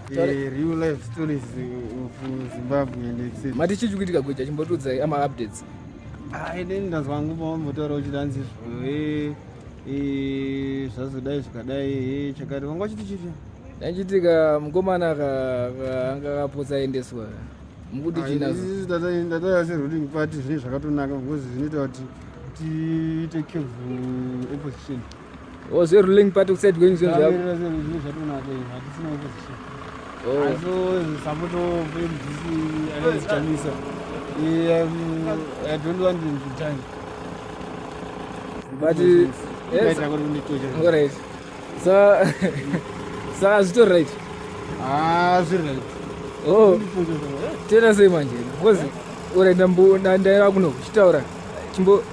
Real life stories of Zimbabwe and etc. Mati chii chikuitika Gweja, chimbotiudzai ama updates. Ah, inini ndanzwa hangu pawambotaura uchiti hanzi izvo zvazodai zvikadai chakati wanga uchiti chipi? Ndachitika mukomana anga akapotsa aendeswa. Mukuti chinazo. Ndataya seruling party zvinhu zvakatonaka because zvinoita kuti tiite curve opposition. Oh, zveruling party kuside kwenyu zvinhu zvako. Zvinhu zvatonaka izvi hatisina opposition. Oh. So support of MDC Alliance Chamisa. I don't want him to die. But yes. All right. So saka zvitori right. Ah, zviri right. Oh. Tena sei manje? Because uri ndambo ndaira kuno chitaura. Chimbo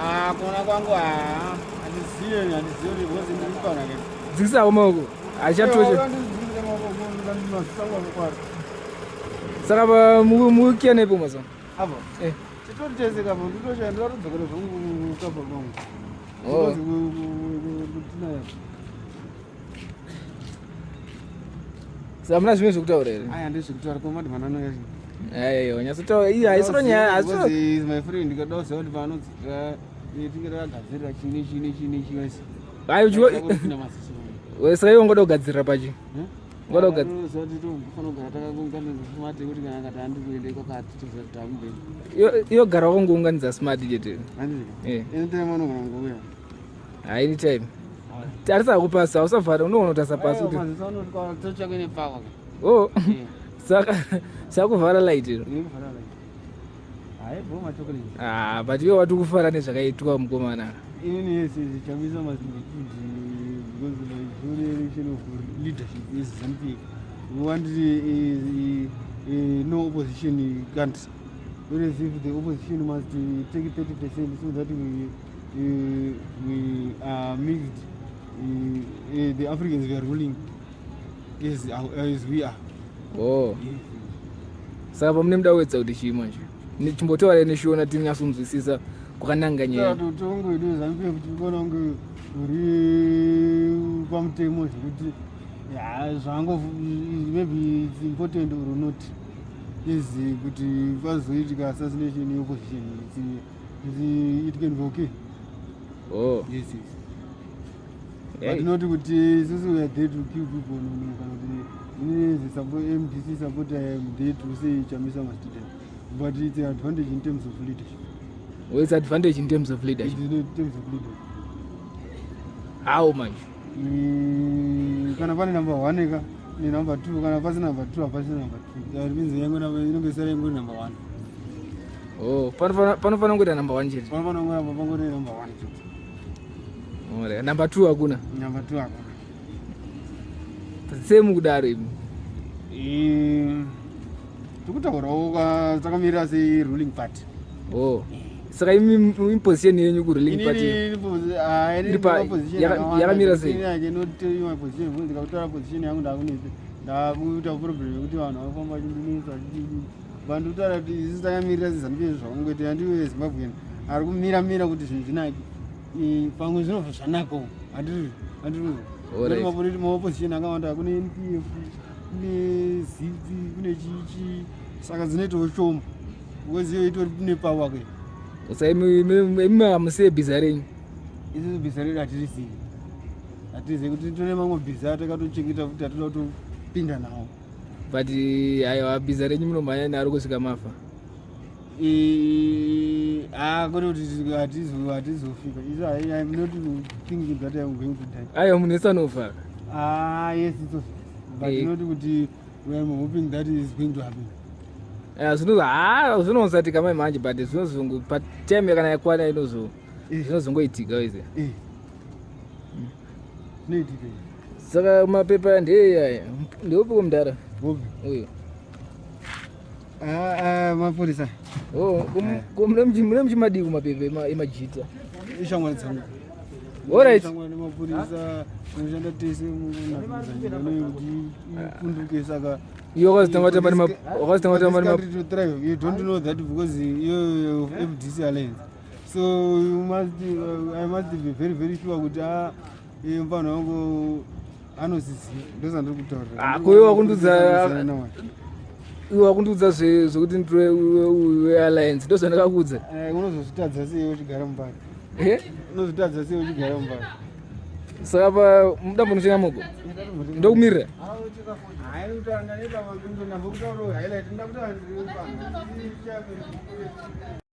Ah, kuona kwangu ah, handizive handizive because ndiri kutaura ke. Dzikisa maoko. Hachatoche. Saka mukiya nepo mazuva? Apa. Eh. Titori tese kapo nditoshaya ndatodzokera zvangu kapa kwangu. Oh. Saka muna zvimwe zvekutaura here? Aya ndezvekutaura ko mati manano yacho. Aiwa nyatsotaura iya haisiro nyaya haisiro. Is my friend ndikada kuziva kuti paanodzokera tinge takagadzirira chii nechii nechii nechii wese. Ayi uchiwo. Saka iwe ungoda kugadzirira pachi? Ungoda kugadzirira. Iyo gara wakangounganidza smart chete. Eh. Anytime unogona kungouya. Anytime. Tarisa hako pasi, hausavhara unoona kutarisa pasi kuti. Oh. Saka sakuvhara light iro. Ah, but iwe wati kufara nezvakaitwa mukomana. Inini yes, Chamisa must be killed because the generation of leadership is ZANU-PF. We want no opposition country. Whereas if the opposition must take 30% so that we are mixed, the Africans we are ruling as we are. Oh. Yes. Saka pamune muda kuedza kuti chii manje? Chimbotaura neShona tinyatsonzwisisa kwakananga nyaya. Tongo yedu ZANU-PF tikuona kunge uri pamutemo zvekuti zvango maybe it's important or not is kuti pazoitika assassination yeopposition it can be okay. Oh. Yes. But not kuti isusu we are there to kill people no no kana kuti inini MDC support I am there to say Chamisa must die. But it's an advantage in terms of leadership. Oh, it's advantage in terms of leadership. It's in terms of leadership. How manje? Kana pane number 1 ka ne number 2 kana pasina number 2 hapasina number 2. That means yangu number inonge isara ingori number 1. Oh, panofanira kungoita number 1 chete. Panofanira kungoita pangori number 1 chete. Ore, number 2 hakuna. Number 2 hakuna. Same kudaro imi. Tikutaurawo takamirira se ruling party. Oh. Saka imi position yenyu ku ruling party. Yakamira sei? I cannot tell you my position because ndikakutaura position yangu ndakunetsa. Ndakuita problem yekuti vanhu vanofamba vachindinetsa vachidii. Vanhu kutaura kuti isusu takamirira seZANU-PF zvakungoita handiwe Zimbabwean ari kumira mira kuti zvinhu zvinake. Pamwe zvinobva zvanakawo. Handiri handiri. Maopposition akawanda kune NPF kune ZP kune chichi saka dzinoitawo shoma because iyo itori nepower ke. Saka imi hamusiye bhiza renyu. Isusu bhiza redu hatirisiyi. Hatirizivi kuti tine mamwe bhiza atakatochengeta futi atoda kutopinda nawo. But aiwa bhiza renyu munomhanya naro kusvika mafa. Kwete kuti hatizofika. Isu I'm not thinking that I'm going to die. Aiwa munhu wese anofa. Ah, yes, it's okay. But not kuti we are hoping that is going to happen. Zvinozoitika mai manje but zvinozongo but time kana yakwana inozo zvinozongoitika ize. Zvinoitika. Saka mapepa ndeye ndeupi kumudhara? Uyu. Mapurisa. Oh, mune muchimadii kumapepa emajita? Ishamwari dzangu. Alright. Ishamwari nemapurisa tinoshanda tese munhu ipunduke saka Iwe wakazotanga kutamba nema wakazotanga kutamba nema to thrive. You don't know that because you FDC alliance. So you must I must be very very sure kuti mfana wangu Anozviziva, ndozvandiri kutaurira. Ah, ko iwe iwe wakundiudza zvekuti nditore wealliance, ndozvandakakuudza. Eh, unozozvitadza sei uchigara mubari? Unozvitadza sei uchigara mubari? Saka pa muda mbonotenga moko, ndokumirira. Hayi, kutaura ndanoita mapindu, ndambo kutaura highlight, ndakutaura ndiri pano.